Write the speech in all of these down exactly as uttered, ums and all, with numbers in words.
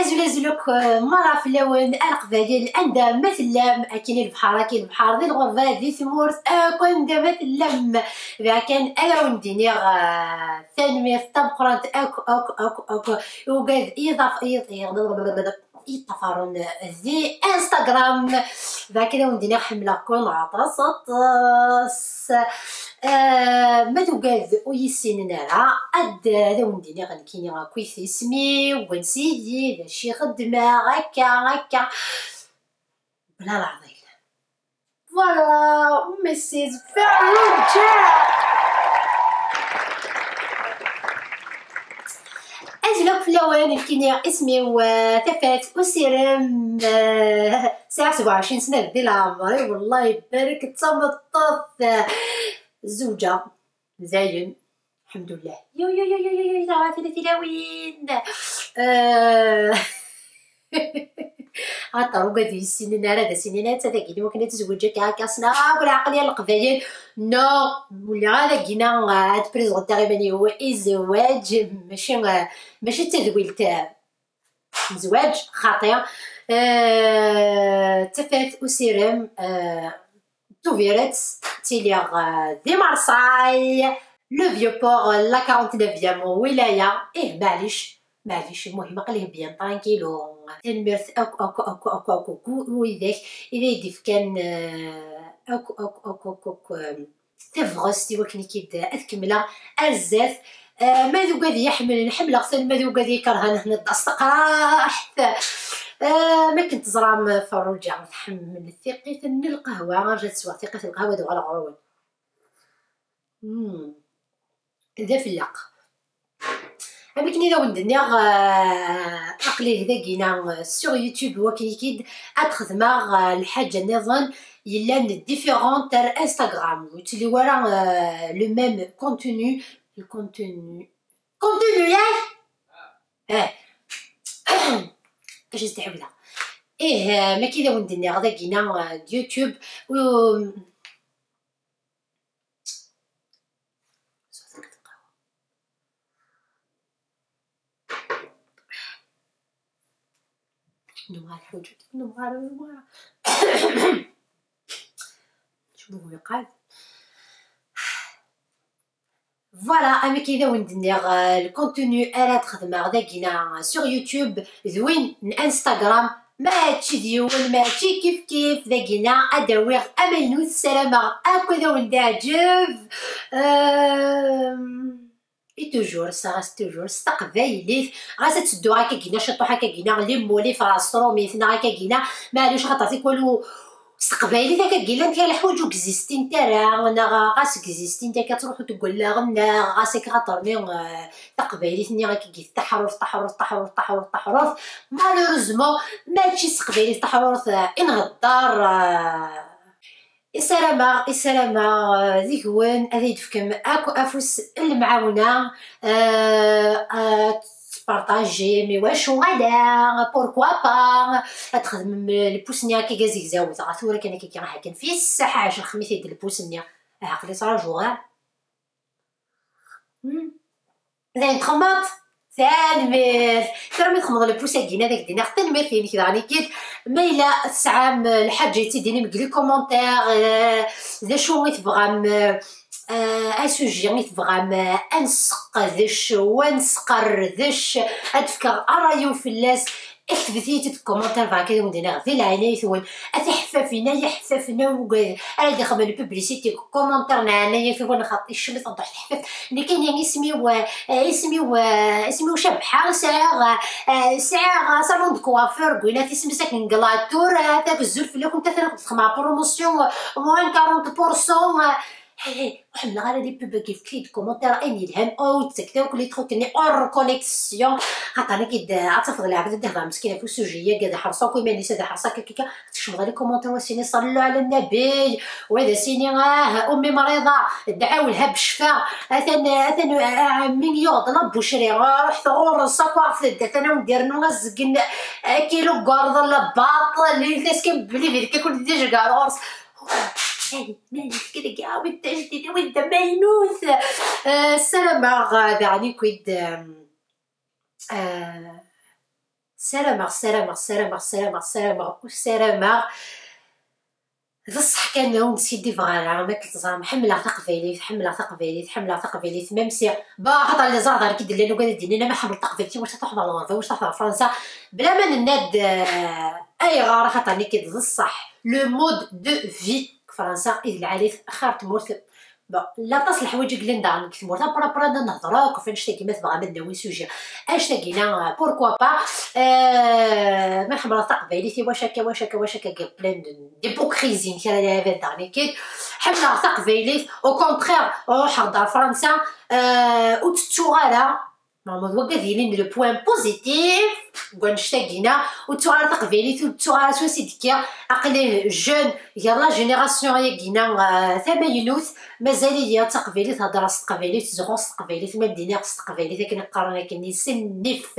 Azul azul akk, eh, merra fell-awen a Leqbayel, anda ma tellam, akin i lebḥer, akin i lebḥer, di lɣerba, di tmurt, akk anda ma tellam. Dɣa kan ad awen-d-iniɣ, eh, tanemmirt tameqqrant akk, akk, akk, akk, ugad i ḍaf-, i, i, i ṭṭafaren di Instagram. Dɣa kan ad awen-d-iniɣ ḥemmleɣ-ken aṭas, aṭas. Ah, ma tugad ur yi-ssinen ara, ad, ad awen-d-iniɣ nekkini akkit isem-iw, wansi-yi, d acu i xeddmeɣ, akka, akka. Bla leɛḍil. Voilà, Missus Farruǧa. Azul akk fell-awen, nekkini isem-iw, eh, Tafat Usirem, eh, sɛiɣ sebɛa u ɛecrin sna di leɛmer-iw, Allah ibarek, d tameṭṭut, eh, zewǧeɣ, dayen, lḥemdullah. Yo, yo, yo, yo, yo, yo, yo, a tilawin. Eh, Axaṭer ugad ur yi-ssinen ara, ad as-inin atta tagini wakken ad tezweǧ akka, akka, ssneɣ akk leɛqel ya Leqbayel. Non, ur lliɣ ara dagina, ah, ad prezentiɣ iman-iw i zzwaǧ, mačči, ah, mačči d tadwilt, ah, n zzwaǧ, xaṭi. Ah, Tafat Usirem, ah, Tubiret, ttiliɣ, ah, di Marseille, le Vieux-Port, la quarante-neuvième wilaya. Ih, maɛlic, maɛlic, المهم aql-i bien tranquille. Tanemmirt akk, akk, akk, akk, akk, akk, akk, widak i d ay d-ifkan, eh, akk, akk, akk, akk, akk, eh, tabɣest i wakken i k-id ad kemmleɣ ar zdat. Eh, ma d ugad i yi-ḥemmlen, ḥemmleɣ-ten, ma d ugad i yi-kerhen, hna d astaqraḥt. Eh, ma akken teẓram, Ferruǧa tḥemmel tiqqit n lqahwa, rǧa ad sweɣ tiqqit n lqahwa ad uɣaleɣ ɣur-wen. Hmm. D afelleq. Am akken i d awen-d-nniɣ, eh, aql-i dagina, eh, sur YouTube, wakken i k-id ad xedmeɣ, eh, lḥaǧa nniḍen yellan différente ar Instagram, ur ttili wara, eh, le même contenu, le contenu, contenu, yak? Eh. Acu s-tḥewla? Ih, eh, makki d awen-d-nniɣ dagina, eh, d YouTube, u-, نمغار حوجت، نمغار، نمغار. شو هو يقعد؟ Voilà, am akken i d awen-d-nniɣ, eh, le contenu ara d-xedmeɣ dagina sur YouTube d win n Instagram, mačči d yiwen, mačči kif kif, dagina ad d-awiɣ amaynut, ssarameɣ akk ad awen-d-iɛǧeb. Ehm, Et toujours, ça reste toujours s taqbaylit. Ɣas ad teddu akka gina, ciṭuḥ akka gina, les mollets, ɣas trumit, neɣ akka gina, maɛlic, xaṭer tikwal s teqbaylit akka gina, kra leḥwaǧ ur existint ara, neɣ ɣas existint akka ttruḥunt deg wallaɣen, neɣ ɣas akka xaṭer-nni, eh, taqbaylit-nni akka git taḥrurt, taḥrurt, taḥrurt, taḥrurt, taḥrurt. Malheureusement, mačči s teqbaylit taḥrurt, eh, i nhedder, eh, Issarameɣ, issarameɣ, eh, deg-wen ad yi-d-tefkem akk afus n lemɛawna, eh, ad tpartajim i wacu ala, pourquoi pas, ad txedmem lpus-nni akka d azegzaw, dɣa tura kan akka, akka, aha kan fis, ḥaca xemmet-id lpus-nni, aha, aql-i ttṛajuɣ, ah. Hmm. Dayen txemmeḍ? Tanemmirt. Tura mi txemmeḍ lpus-agi, ad ak-d-iniɣ tanemmirt-inek daɣen i kid. Ma yella tesɛam, eh, lḥaǧa i tt-id-inim deg les commentaires, eh, d acu i tebɣam, eh, eh, asujet i tebɣam, eh, ad nesqerdec, wa nesqerdec, ad d-fkeɣ ṛṛay-iw fell-as. Ketbet-iyi-tt-id deg commentaire, bɣa kan ad wen-d-iniɣ di leɛnaya-twen. A tiḥeffafin, ay iḥeffafen, a wugad ara d-ixedmen publicité deg commentaire, n leɛnaya-twen, xaṭi icmet ad ḍuḥ teḥfaft. Nekkini isem-iw, eh, isem-iw, eh, isem-iw Cabḥa, sɛiɣ, eh, sɛiɣ salon de coiffure, gwina tisem-is akken deg la tour, eh, tagezzuɣ fell-akent, atan akked texma promotion, moins quarante pour cent, eh, Hey, hey, ur ḥemmleɣ ara les pubs-agi, fket-iyi-d commentaire ayen yelhan, oh, ur d-ttaket akk les trucs-nni hors connexion. Xaṭer nekk-id, ad tafeḍ lɛebd ad ihder meskin ɣef usujet-agi, ad iḥres akk iman-is, ad iḥres akka, akka, akka. Tekcem ɣer les commentaires, wa s-ini صلوا على النبي, wa d as-ini, ah, ummi mriḍa, dɛaw lha ccfa, atan, atan, ah, ɛemmi yuɣ-d la boucherie, ruḥet ɣur-s akk, atan ad wen-d-irnu azgen, akilu n urḍel, baṭel, il est-ce que belli d nekk i kent-id-ijegger ɣur-s. Mani, mani, kra, awid tajdid, awid amaynut. Eh, ssarameɣ, eh, daɣen ikid, eh, eh, Ssarameɣ, ssarameɣ, ssarameɣ, ssarameɣ, ssarameɣ, ur ssarameɣ. D ṣṣeḥ kan, ur nskiddibeɣ ara, ma akken teẓram, ḥemmleɣ taqbaylit, ḥemmleɣ taqbaylit, ḥemmleɣ taqbaylit, même si, bah, axaṭer les arts i d-llan, ugad ad d-inin, ama ḥemmleɣ taqbaylit, iwacu ad truḥeḍ ɣer Lɣerba, iwacu ad truḥeḍ ɣer Fransa, bla ma nenna-d, euh, ayɣer, axaṭer nekk d ṣṣeḥ, le mode de vie deg Fransa i d lɛali, xir tmurt. Bon, la aṭas n leḥwayeǧ i yellan daɣen deg tmurt. Après, après, ad nehḍer akk ɣef annect-agi, ma tebɣam ad nawi sujet. Annect-agi-na, euh, pourquoi pas, euh, ma ḥemmleɣ taqbaylit, i wacu akka, wacu akka, wacu akka, plein de, d'hypocrisie, n kra n lɛibad daɣen, nekk ḥemmleɣ taqbaylit, au contraire, ruḥeɣ-d ar Fransa, euh, ur tettuɣ ara, Meɛmud, wagi ad yilin le point positif deg wannect-agi-na, ur ttuɣ ara taqbaylit, ur ttuɣ ara s wass i d-kkiɣ, aql-i jeune, gar la génération-agi-na, euh, tamaynut, mazal-iyi d taqbaylit, heddreɣ s teqbaylit, ttzuxxuɣ s teqbaylit, ma d-iniɣ s teqbaylit, akken qqaren akken, yessennif,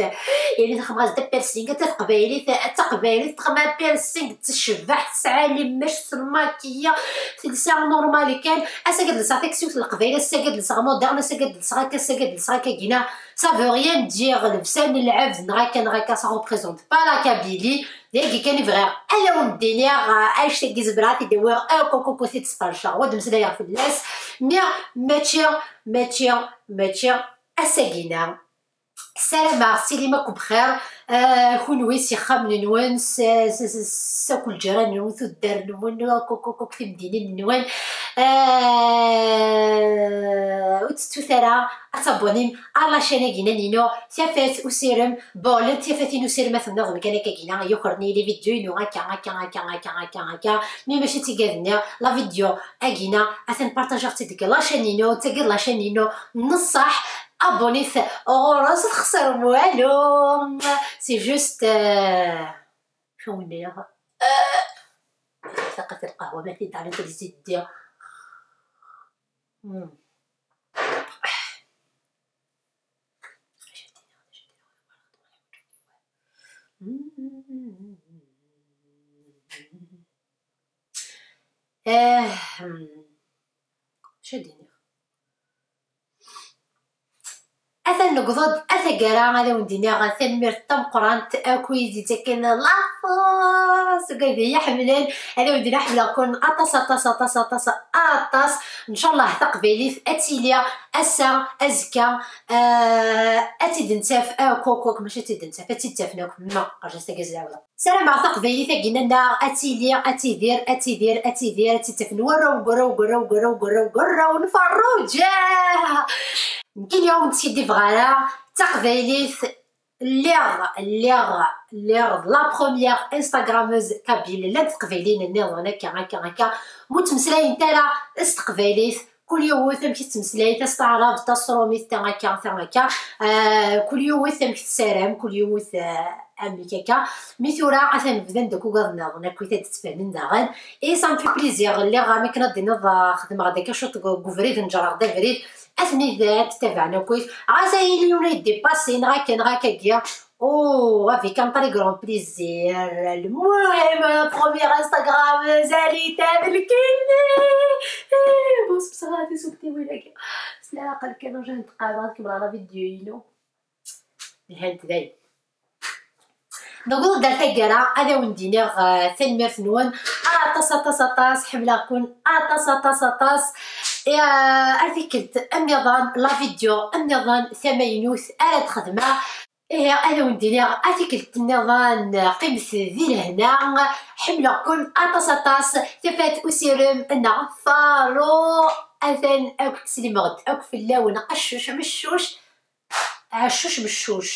yelli taxemɣast d piercing, d taqbaylit, d taqbaylit, texma piercing, tecbeḥ, tesɛa limec, tmakiya, telsa normal kan, ass-agi ad lseɣ taksiwt n leqbayel, ass-agi ad lseɣ moderne, ass-agi ad lseɣ akka, ass-agi ad lseɣ akka, gina, ça veut rien dire, lebsa n lɛebd, neɣ akka, neɣ akka, ça représente pas la Kabylie. Dagi kan i bɣiɣ ad awen-d-iniɣ, ah, annect-agi zemreɣ ad t-id-awiɣ akk, akk, akk, ad t-id-sqerceɣ, wa d-meslayeɣ fell-as, mi mačči, mačči, mačči ass-agi-na. Ssarameɣ tessirim akk bxir, ah, kunwi s yixxamen-nwen, s, s, s, s akk lǧiran-nwen, tuddar-nwen, akk, akk, akk, akk timdinin-nwen. Ah, ur tettut ara ad tabbunim ar la chaîne-agi-na-inu, Tafat Usirem. Bon, llant tifatin Usirem ad ten-nniḍen kan akka gina, yukren-iyi les vidéos-inu akka, akka, akka, akka, akka, akka. Mi mačči d tigad-nni, la vidéo-agi-na, atan partageɣ-tt-id deg la chaîne-inu, d tagi d la chaîne-inu n ṣṣeḥ. Abonnez-vous ɣur-s, ur txeṣrem walu. C'est juste, euh, شو نقول لها؟ آه، ثقة القهوة ما في دار تجديد. مم. آه، مم. شو ديني؟ Atan newweḍ-d ar taggara, ad awen-d-iniɣ tanemmirt tameqqrant akk i d-yettaken la force, akk i yi-iḥemmlen. Ad awen-d-iniɣ ḥemmleɣ-ken aṭas, aṭas, aṭas, aṭas, aṭas. Ncallah taqbaylit ad tili ass-a, azekka, eh, ad tt-id-nettaf akk, akk, akk, mačči ad tt-id-nettaf, ad tt-id-ttafen akk. Ma rǧut tagi ad s-ɛawdeɣ. Ssarameɣ taqbaylit-agi-nneɣ ad tili, ad tidir, ad tidir, ad tidir, ad tt-id-ttafen warraw, warraw, warraw, warraw, warraw, warraw n Ferruǧa. Nekkini ur nskiddibeɣ ara, d taqbaylit. Lliɣ, lliɣ, lliɣ d la première Instagrammeuse kabyle. Llant teqbayliyin nniḍen akka, akka, akka, ma ur ttmeslayent ara s teqbaylit. Kul yiwet amek i tettmeslay, tastaɛrabt, tasṛumit, ta akka, ta akka. Ah, kul yiwet amek tessaram, kul yiwet, ah, amek akka. Mi tura atan bdan-d akk ugaḍ nniḍen akk i d-ttbanen daɣen. Et ça me fait plaisir, lliɣ am akken ad d-tiniḍ, ah, xedmeɣ-d akka cwiṭ deg, deg ubrid, neǧreɣ-d abrid. Atni d, ad ttabaɛen akk. Ɣas ad yili yiwen ad yeddipasin, neɣ akka, neɣ akkagi. Oh, avec un très grand plaisir. المهم, première Instagrammeuse, Zali Tabelkini. Bon, c'est ça, c'est ce petit oui, là. C'est là, quand même, j'ai un travail qui m'a la vidéo, you know. Newweḍ-d ar taggara, ad awen-d-iniɣ, eh, tanemmirt-nwen aṭas, aṭas, aṭas. Ḥemmleɣ-ken aṭas, aṭas, aṭas. Eh, ar tikkelt nniḍen, la vidéo nniḍen tamaynut ara d-xedmeɣ. Ihi, ad awen-d-iniɣ ar tikkelt nniḍen, qqimet di lehna. Ḥemmleɣ-ken aṭas, aṭas. Tafat Usirem neɣ Faru, atan akk ttsellimeɣ-d akk fell-awen, qeccuc, meccuc. Ɛeccuc meccuc.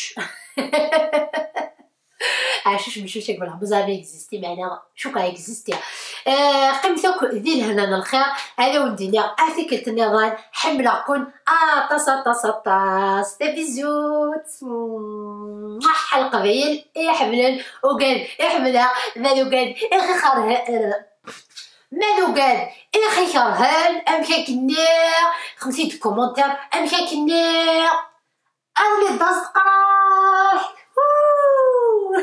Ɛeccuc meccuc, ad walaɣ mazal existi, meɛna cukkeɣ existi. Eh, qqimet akk di lehna n lxir, ad awen-d-iniɣ ar tikkelt nniḍen, ḥemmleɣ-ken aṭas, aṭas, aṭas. Tabizut. Muah, a Leqbayel, i iḥemmlen ugad, iḥemmleɣ, ma d ugad, i ixerhen. Ma d ugad i ɣ-ikerhen, amek akken-nni, xemti deg commentaire, amek akken-nni, awen-d aẓeṭṭa. Woo!